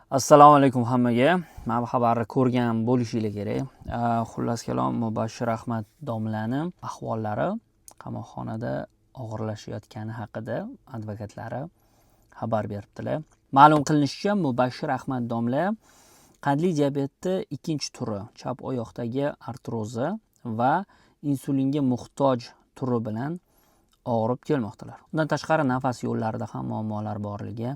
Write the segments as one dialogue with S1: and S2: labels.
S1: Assalomu alaykum hammaga. Mana bu xabarni ko'rgan bo'lishinglar kerak. Xullas kalom, Mubashshir Ahmad domlani ahvollari qamoqxonada og'irlashayotgani haqida advokatlari xabar beribdilar. Ma'lum qilinishicha, Mubashshir Ahmad domla qandli diabetni ikkinchi turi, chap oyoqdagi artrozi va insulinga muhtoj turi bilan og'rib kelmoqdalar. Undan tashqari, nafas yo'llarida ham muammolar borligi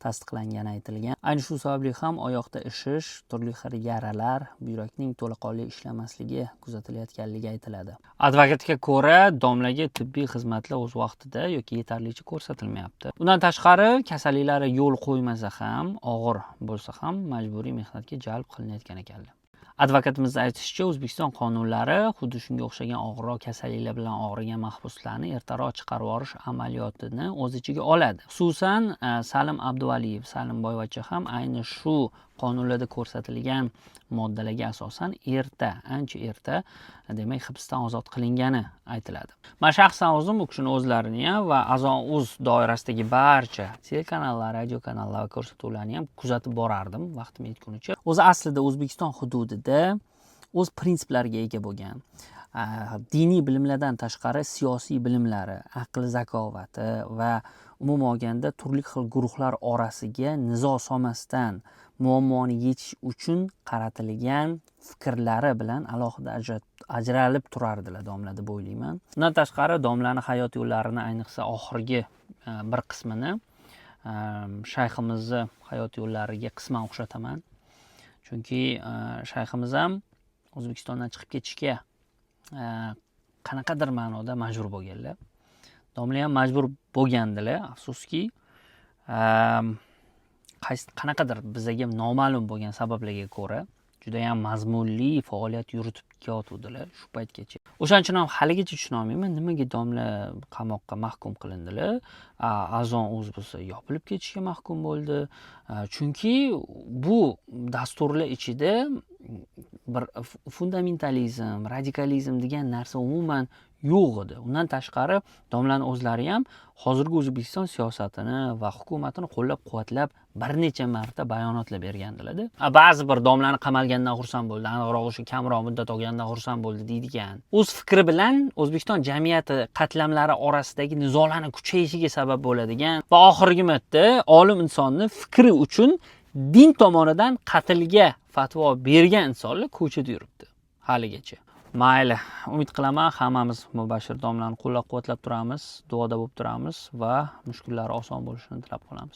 S1: tasdiqlangani aytilgan. Ayni shu sababli ham oyoqda ishish, turli xil yaralar, buyrakning to'laqonli ishlamasligi kuzatilayotganligi aytiladi. Advokatga ko'ra, domlaga tibbiy xizmatlar o'z vaqtida yoki yetarlicha ko'rsatilmayapti. Undan tashqari, kasalliklari yo'l qo'ymasa ham, og'ir bo'lsa ham, majburiy mehnatga jalb qilinayotgan ekanlar. Advokatimiz aytishicha, O'zbekiston qonunlari xuddi shunga o'xshagan og'irroq kasalliklar bilan og'rigan mahbuslarni ertaroq chiqarib yuborish amaliyotini o'z ichiga oladi. Xususan, Salim Abduvaliyev, Salim Boyvachcha ham ayni shu qonunlarda ko'rsatilgan moddalarga asosan erta, ancha erta, demak, hibsdan ozod qilingani aytiladi. Man shaxsan o'zim u kishini o'zlarini ham va Azon uz doirasidagi barcha telekanallar, radiokanallar va ko'rsatuvlarni ham kuzatib borardim vaqtim yetgunicha. O'zi aslida O'zbekiston hududida o'z prinsiplariga ega bo'lgan, diniy bilimlardan tashqari siyosiy bilimlari, aql zakovati va umuman olganda turli xil guruhlar orasiga nizo solmasdan muammoni yechish uchun qaratilgan fikrlari bilan alohida ajralib turardilar domla deb o'ylayman. Undan tashqari, domlani hayot yo'llarini, ayniqsa oxirgi bir qismini shayximizni hayot yo'llariga qisman o'xshataman. Chunki shayximiz ham O'zbekistondan chiqib ketishga qanaqadir ma'noda majbur bo'lganlar. Domla ham majbur bo'lgandilar, afsuski. Qaysi qanaqadir bizaga noma'lum bo'lgan sabablarga ko'ra judayam mazmunli faoliyat yuritib kelayotgandilar shu paytgacha. O'shaning uchun ham haligacha tushunolmayman, nimaga domla qamoqqa mahkum qilindilar, Azon uz bo'lsa yopilib ketishga mahkum bo'ldi. Chunki bu dasturlar ichida bir fundamentalizm, radikalizm degan narsa umuman yo'q edi. Undan tashqari, domlani o'zlari ham hozirgi O'zbekiston siyosatini va hukumatini qo'llab quvvatlab bir necha marta bayonotlar bergandilarda. Ba'zi bir domlani qamalganidan xursand bo'ldi, aniqroq o'sha kamroq muddat olganidan xursand bo'ldi deydigan, o'z fikri bilan O'zbekiston jamiyati qatlamlari orasidagi nizolarni kuchayishiga sabab bo'ladigan va oxirgi marta olim insonni fikri uchun din tomonidan qatlga fatvo bergan insonlar ko'chada yuribdi haligacha. Mayli, umid qilaman, hammamiz Mubashshir domlani qo'llab quvvatlab turamiz, duoda bo'lib turamiz va mushkullari oson bo'lishini tilab qolamiz.